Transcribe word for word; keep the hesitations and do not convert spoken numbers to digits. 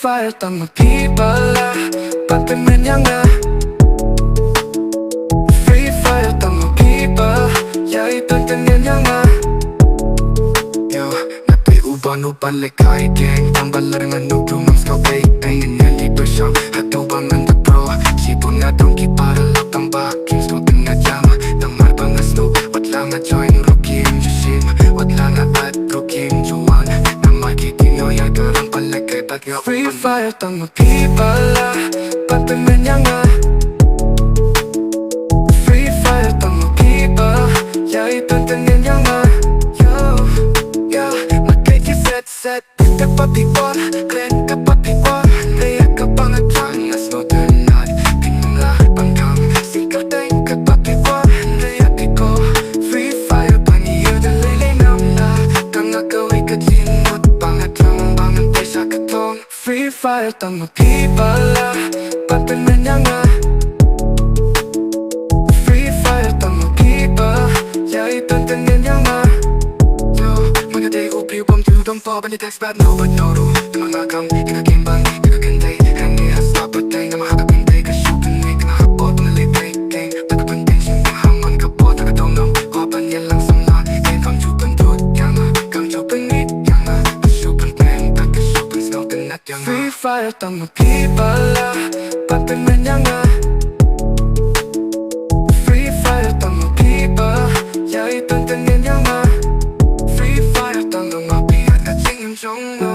Fire tang ma phi ba la ban pynmih ïa nga. Free Fire tang ma phi ba ïai pyntngen ïa nga. Yo, nga dei uban uban lehkai keng tang ba la nga nuk tu ngam sngewbha ei ei ngan ïa li pyrshang haduh ba ngan da pro. Shibun nga dang ki para lok tang ba kim sngewthuh nga jam. Tang mar ba nga sngewthuh wat la nga join ruh kim ju shim, wat la nga add ruh kim ju wan. Namar ki dei ngi ïa ka rang ba lehkai bad Free Fire tang ma phi ba la ban pynmih ïa nga. Free Fire tang ma phi ba ïai pyntngen ïa nga. Yo, yeah, ma kei ki set set. Ka pa phi ba, kren ka pa phi ba. Hynrei ïa ka ba nga thrang nga sngewtynnat. Phi nang lah ban kam. Sing kyrteng ka pa phi ba. Hynrei ïa phi ko. Free Fire ba ngi ïa da lei lei ngam lah. Ka nga kawei ka jingmut ba nga thrang ba ngan poi sha ka thong. Free Fire tang ma phi ba la ban pynmih ïa nga. Free Fire tang ma phi ba ïai pyntngen ïa nga. Yo, ma nga dei u briew bym ju dang pop ban ïa text bad no bad no ruh. Tang ma nga kam ïa ka game ba ngi ïa ka kynthei. Hangne ha sla pyrthei namar ha ka kynthei ka shu pynmih ka nga ha pop na lei pyrthei. Tang ka pynthei shu ha man ka pop tang ka dong nong. Ko ban ïa lang samla. Kei kam ju pyntut ïa nga, kam ju pynmih ïa nga. Ka shu pynthei tang ka shu pynsngewtynnat. Free Fire tang ma phi ba la ban pynmih ïa nga. Free Fire tang ma phi ba ïai pyntngen ïa nga. Free Fire tang ma phi ïa ka jingim jong nga.